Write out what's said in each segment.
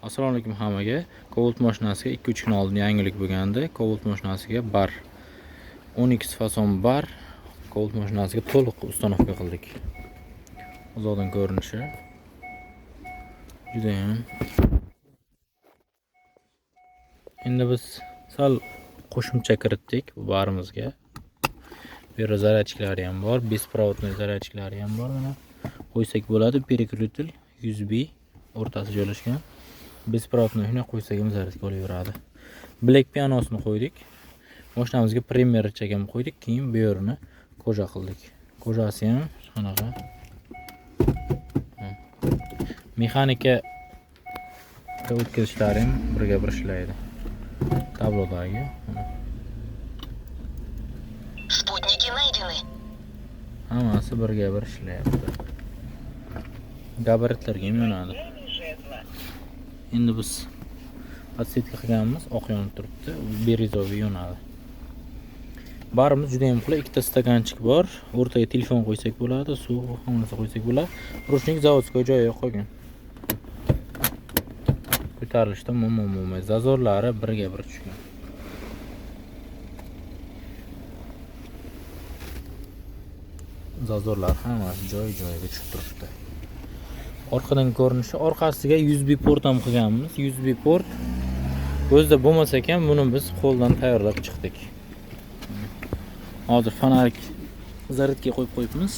Assalomu alaykum hammaga. Cobalt mashinasiga 2-3 kun oldin yangilik bo'lgandi. Cobalt mashinasiga bar 12 fason bar Cobalt mashinasiga to'liq установка qildik. Uzoqdan ko'rinishi juda ham. Endi biz sal qo'shimcha kiritdik bu barimizga. Bu yerda zaryadchiklari ham bor, беспроводной zaryadchiklari ham bor mana. Qo'ysak bo'ladi, переключатель USB o'rtasi joylashgan. Беспроводной shunday qo'ysak ham zaryadka olaveradi. Black pianosini qo'ydik. Mashinamizga Premier richag ham qo'ydik, keyin bu yerini koja qildik. Kojasi ham shunaqa. Mexanika o'tkazishlari ham birga bir ishlaydi. Tablodagi. Спутники найдены. Hammasi birga bir ishlayapti. Gabaritlarga ham yonadi. Endi biz подсветка qilganmiz, oq yonib turibdi, бирюзовый yonadi. Barimiz juda ham qulay, ikkita stakanchik bor, o'rtaga telefon qo'ysak bo'ladi, suv hamma narsa qo'ysak bo'ladi. Ручник заводской joyiga qo'ygan. Ko'tarilishda muammo bo'lmaydi. Zazorlari birga bir tushgan. Zazorlar hammasi joy-joyiga tushib turibdi. Orqadan ko'rinishi, orqasiga USB port ham qilganmiz. USB port o'zida bo'lmasa ekan, buni biz qo'ldan tayyorlab chiqdik. Hozir fonarik zaryadga qo'yib qo'yibmiz.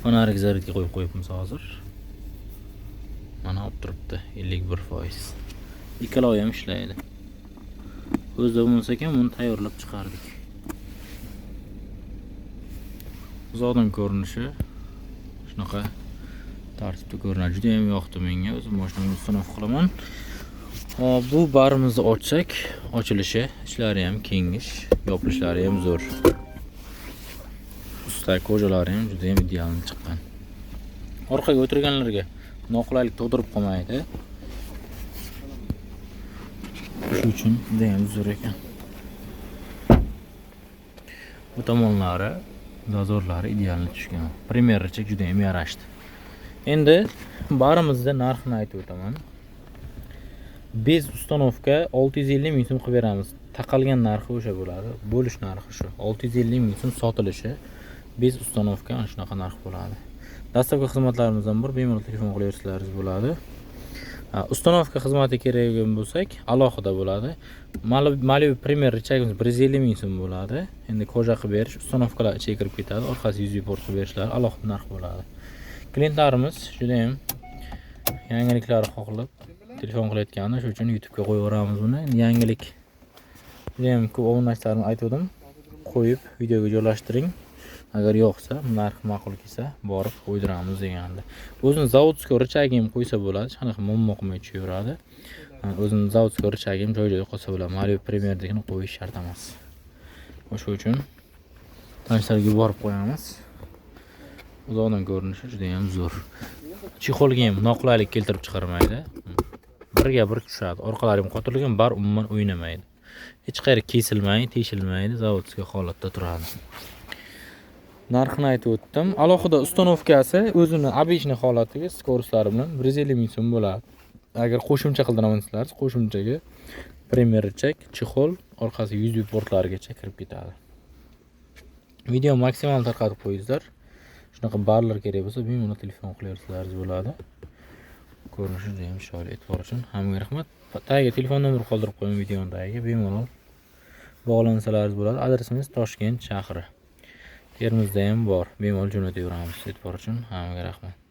Fonarik zaryadga qo'yib qo'yibmiz hozir. Mana olib turibdi 51%. Ikkalovi ham ishlaydi. O'zida bo'lmasa ekan, buni tayyorlab chiqardik. Uzoqdan ko'rinishi shunaqa tartibda ko'rinadi. Juda ham yoqdi menga. O'zim mashinamni ustanov qilaman. Hop, bu barimizni ochsak, ochilishi, ichlari ham kengish, yopilishlari ham zo'r. Usta ko'jalari ham juda ham ideal chiqqan. Orqaga o'tirganlarga noqulaylik tug'dirib qolmaydi. Shu uchun juda ham zo'r ekan. Bu tomonlari, zazorlari ideal tushgan. Premyeracha juda ham yarashdi. Endi barimizda narxini aytib o'taman. Bez ustanovka 650 ming so'm qilib beramiz. Taqalgan narxi o'sha bo'ladi. Bo'lish narxi shu. 650 ming so'm sotilishi. Bez ustanovka ana shunaqa narx bo'ladi. Dastavka xizmatlarimizdan bir bemalol telefon qilaversalaringiz bo'ladi. Ustanovka xizmati kerak bo'lsak, alohida bo'ladi. Malibu Premier richagimiz 150 ming so'm bo'ladi. Endi koja qilib berish, ustanovkalar ichiga kirib ketadi, orqasi USB port qilib berishlari alohida narx bo'ladi. Klientlarimiz juda ham yangiliklarni xohlab telefon qilayotgani, shu uchun YouTube'ga qo'yib yuboramiz buni. Endi yangilik juda ham ko'p obunachilarimni aytgandim, qo'yib videoga joylashtiring. Agar yo'qsa, narx ma'qul kelsa, borib qo'ydiramiz degandi. O'zini zavodskiy richagi ham qo'ysa bo'ladi, hech qanaqa muammo qilmay tushaveradi. O'zini zavodskiy richagi ham joy-joyiga qo'ysa bo'ladi. Malibu Premier'dagini qo'yish shart emas. O'sha uchun tanishlarga borib qo'yamiz. Uzoqdan ko'rinishi juda ham zo'r. Chexolga ham noqulaylik keltirib chiqarmaydi. Birga bir tushadi. Orqalari ham qotirilgan, bar umuman o'ynamaydi. Hech qayeri kesilmaydi, teshilmaydi, zavodskiy holatda turadi. Narxini aytib o'tdim. Alohida ustanovkasi o'zini обычный holatiga skorslari bilan 150 ming so'm bo'ladi. Agar qo'shimcha qildiraman desangiz, qo'shimchaga Premier richag, chexol, orqasi USB portlarigacha kirib ketadi. Video maksimal tarqatib qo'yingizlar. Shunaqa barlar kerak bo'lsa, bemalol telefon qilaversalaringiz bo'ladi. Ko'rinishi juda ham chiroyli. E'tibor uchun hammaga rahmat. Tagiga telefon nomeri qoldirib qo'ying videoning tagiga, bemalol bog'lansalaringiz bo'ladi. Adresimiz Toshkent shahri. Termizda ham bor. Bemalol jo'nataveramiz. E'tibor uchun hammaga rahmat.